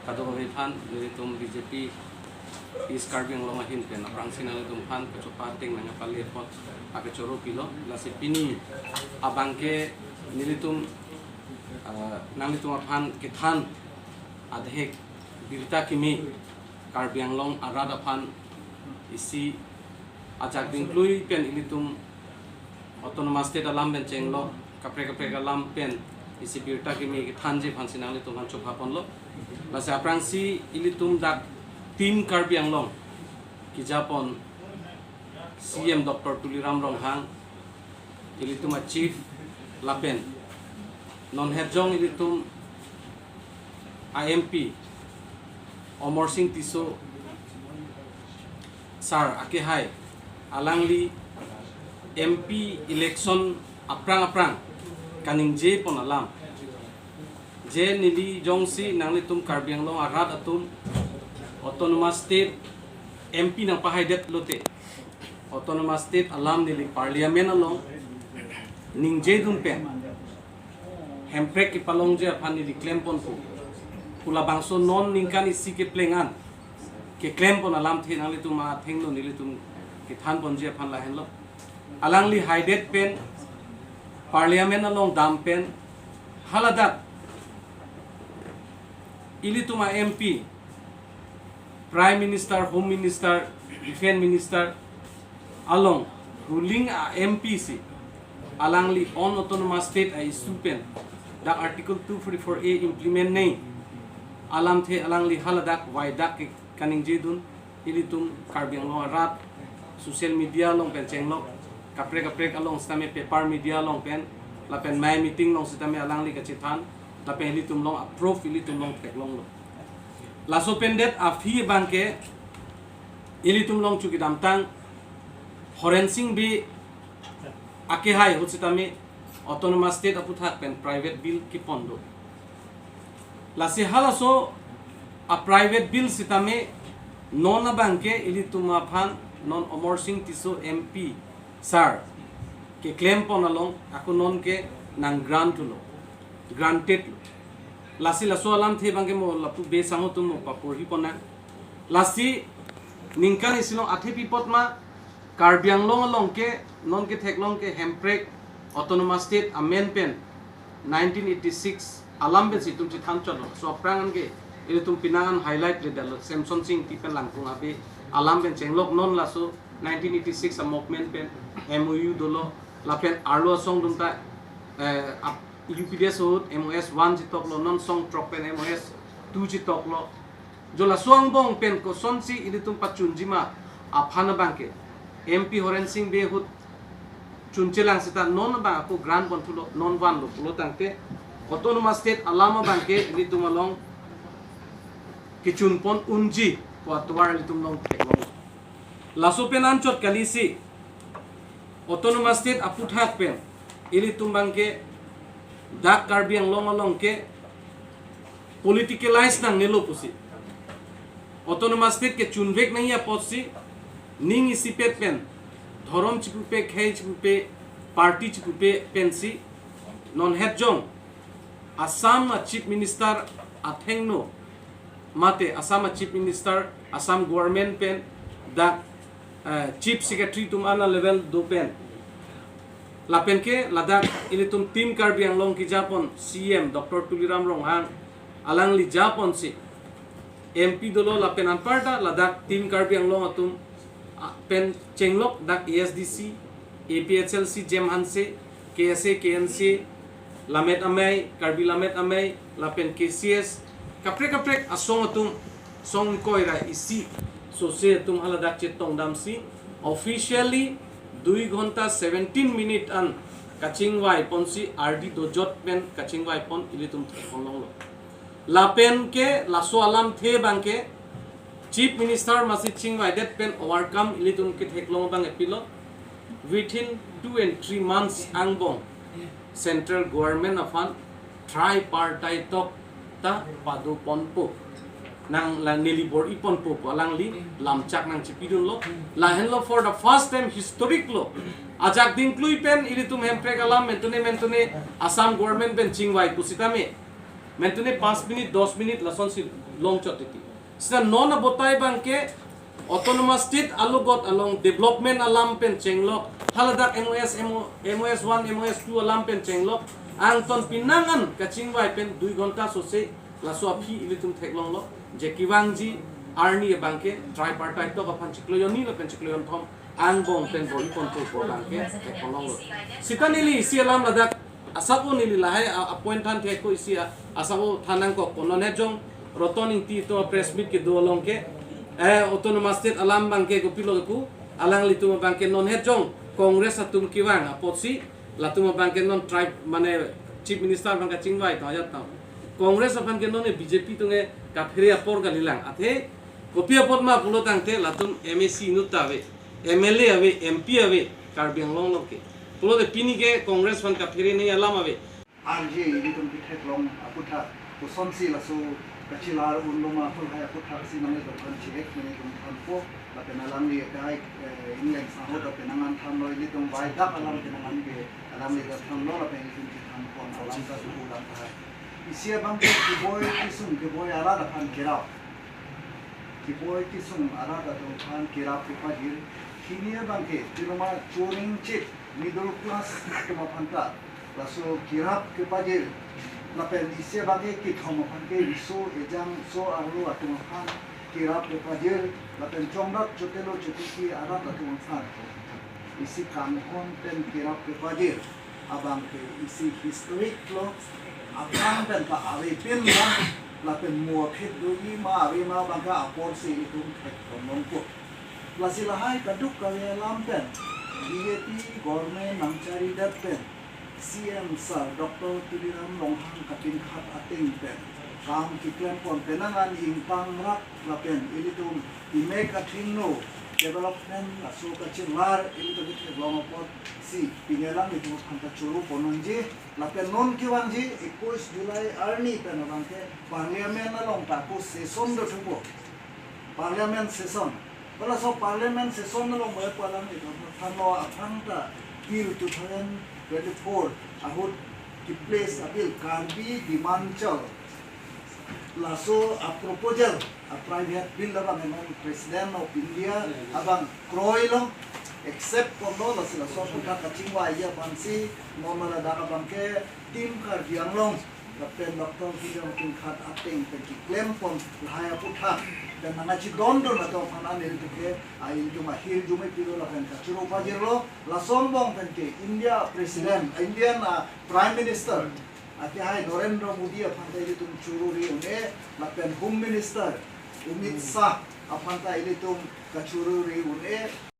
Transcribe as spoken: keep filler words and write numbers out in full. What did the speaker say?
Kadokave aphan nelitum B J P East Karbi Anglong ahin pen aphrangsi nanglitum aphan kachopa ateng nangpale apot akechoro pilo. Lasi pini abangke nelitum, ah, nanglitum aphan kethan adhek birta kimi Karbi Anglong arat aphan isi ajak dingklui pen ilitum Autonomous State alam pen chenglok, kaprek kaprek alam pen isi birta kimi kethanji aphansi nanglitum aphan chopha ponlo. Lasi aphrangsi ilitum dak Team Karbi Anglong kejapon C M Doctor Tuliram Ronghang, ilitum a chief, lapen non hetjong ilitum a M P Amarsing Tisso sir akehai, alangli M P election aphrang aphrang kaningje pon alam, je neli jongsi nanglitum Karbi Anglong arat atum Autonomous State M P nangpahaidet lote, Autonomous State alam neli Parliament along ningjedun pen Hemprek kepalongji aphan neli klem ponpo pu labangso non ningkan isi kepleng an keklem pon alamthe nanglitum athengno nelitum kethan ponji aphan lahenlo. Alangli haidet pen Parliament along dam pen haladak ilitum a M P, Prime Minister, Home Minister, Defence Minister along ruling a M P si alangli on Autonomous State a issue pen dak Article two forty-four A implement nei alamthe alangli haladak waidak ke kaningjedun ilitum Karbi Anglong arat social media along pen chenglok, kaprek kaprek along sitame paper media along pen lapen mai meeting along sitame alangli kachethan lapen ilitum along approve, ilitum along theklonglo. Laso pendet aphi abangke ilitum along chu kedamtang Horensing Bey akehai ahut sitame Autonomous State aputhak pen private bill kepon do. Lasi halaso a private bill sitame non abangke ilitum aphan non Amarsing Tisso M P sir keklem pon along ako non ke nang grant lo, granted lo. Lasi laso alamthe abangke mo lapu Bey sangho atum mo paporhi pon nang. Lasi ningkan isi along athe pi apot ma Karbi Anglong along ke non ketheklong ke Hemprek Autonomous State amen pen nineteen eighty-six alam pensi itum chethan chotlo. So aphrang an ke ilitum penang an highlight le dalo, Semsonsing Ingti pen Langkung Abe alam pen chenglok non laso nineteen eighty-six a movement pen M O U dolo lapen arlo asong atum ta, eh, ap-, U P D S ahut M O S one chetoklo, non song throk pen M O S two chetoklo. Jo laso angbong pen kosonsi ilitum pachunji ma aphan abangke M P Horensing Bey ahut chunchelang seta non abang ako grant ponthulo, non vanlo pulo tangte Autonomous State alam abangke ilitum along kechun pon unji pu atovar ilitum along theklong. Laso pen anchot kalisi Autonomous State aputhak pen ilitum abangke dak Karbi Anglong along ke politicalize nangnelo pusi, Autonomous State kechunvek nangji apotsi ning isipet pen dhorom chipupe, khei chipupe, party chipupe pensi non hetjong Assam a Chief Minister athengno mate Assam a Chief Minister, Assam government pen dak, eh, Chief Secretary atum ana level do pen lapen ke ladak ilitum Team Karbi Anglong kejapon C M Doctor Tuliram Ronghang alangli japonsi M P dolo lapen anparta ladak Team Karbi Anglong atum, ah, pen chenglok dak A S D C, A P H L C, Jem Hanse, K S A, K N C, Lammet Amei, Karbi Lammet Amei, lapen K C S, kaprek kaprek asong atum, song ingkoi ra isi sose atum haladak chetongdamsi officially dui ghonta seventeen minute an kachingvai ponsi ardi dojot pen kachingvai pon ilitum theklonglo. Lapen ke laso alamthe abangke Chief Minister masi chingvaidet pen overcome ilitum ketheklong abang epilo. Within two and three months angbong Central Government aphan tripartite talk ta pado ponpo, nang la neli bor-i ponpo pu alangli lamchak nangchipidunlo. Lahenlo for the first time historic lo. Ajak dingklui pen ilitum Hemprek alam mentune mentune Assam Government pen chingvai pusitame Mentune panch minute, dos minute lasonsi longchot titi. Sita non abotai abangke autonomous state alogot along development alam pen chenglok, haladak M O S, M O, M O S one, M O S two alam pen chenglok, angton pinangan kachingvai pen dui ghonta sose laso aphi ilitum theklonglo, je kevangji arni abangke tripartite talk aphan chiklo hini lapen chiklo thom angbong pen bor-i ponpo pu abangke theklonglo. Sita neli isi alam ladak asap-o neli lahai a, a point than thek ko isi a, asap-o than nangkok ko non het jong Roton Engti atum press meet kedo along ke, eh, autonomous state alam abangke kopilo pu, alanglitum abangke non het jong Congress atum kevang apotsi, latum abangke non tribe mane chief minister abang kachingvai to ajat to. Congress aphan ke non e B J P atum ke kaphere apor kalilang. Athe kopi apot ma pulo tangte latum M A C inut ta ave, M L A ave, M P ave, Karbi Anglong along ke. Pulote pini ke Congress aphan kaphere nei alam ave. Arje ilitum ketheklong aputhak, kosonsi laso kachelar unlo ma pu lahai aputhak si nanglitum aphan chihek nanglitum aphan po, lapen alangli akai, eh, Engleng sangho lapen nangan thanlo, ilitum bai dak alam ke nangan ke alangli dak thanlo, lapen ilitum chethan pon alam ta suhu alam tahai. Isi abangke keboi kesung keboi arat aphan kerap. Keboi kesung arat atum aphan kerap kepajir. Hini abangke, tiroma churing chit, middle class atum aphan ta laso kerap kepajir. Lapen isi abangke kethom aphan ke riso ejang so arlo atum aphan kerap kepajir. Lapen chongdat chotelo chotiki arat atum aphan isi kanghon pen kerap kepajir abangke isi historic lo, aphrang pen ta avepin lang, lapen mo aphit do-i ma ave ma abangke aporsi itum theklong longpo. Lasi lahai kaduk kave alam pen B J P government nangcharidet pen C M sir Doctor Tuliram Ronghang kapinkhat ateng pen kam keklem pon penang an ingtang rak lapen ilitum imek athengno development laso kachelar ilitum ketheklong apotsi pini alanglitum aphan ta choro pon nangji. Lapen non kevangji ekush July arni pen abangke Parliament along ta ko session do thupo. Parliament session. Hala laso Parliament session along mo palang ito thanlo aphrang ta Bill two thousand twenty-four ahut keplace a-bill Karbi Demanchal. Laso a-proposal a-private bill abang non President of India abang kroilo, accept ponlo, lasi laso aputhak kachingvai aphansi non ladak abangke Team Karbi Anglong lapen Doctor Tuliram kapinkhat ateng pen keklem pon lahai aputhak pen nangkachidondun atum aphan an ilitum ke a ilitum ahirjume pilo lapen kachoro pajirlo. Laso angbong pen ke India President, Indian, ah, Prime Minister akehai Narendra Modi aphan ta ilitum choro ri un-e, lapen Home Minister Amit Shah aphan ta ilitum kachoro ri un-e.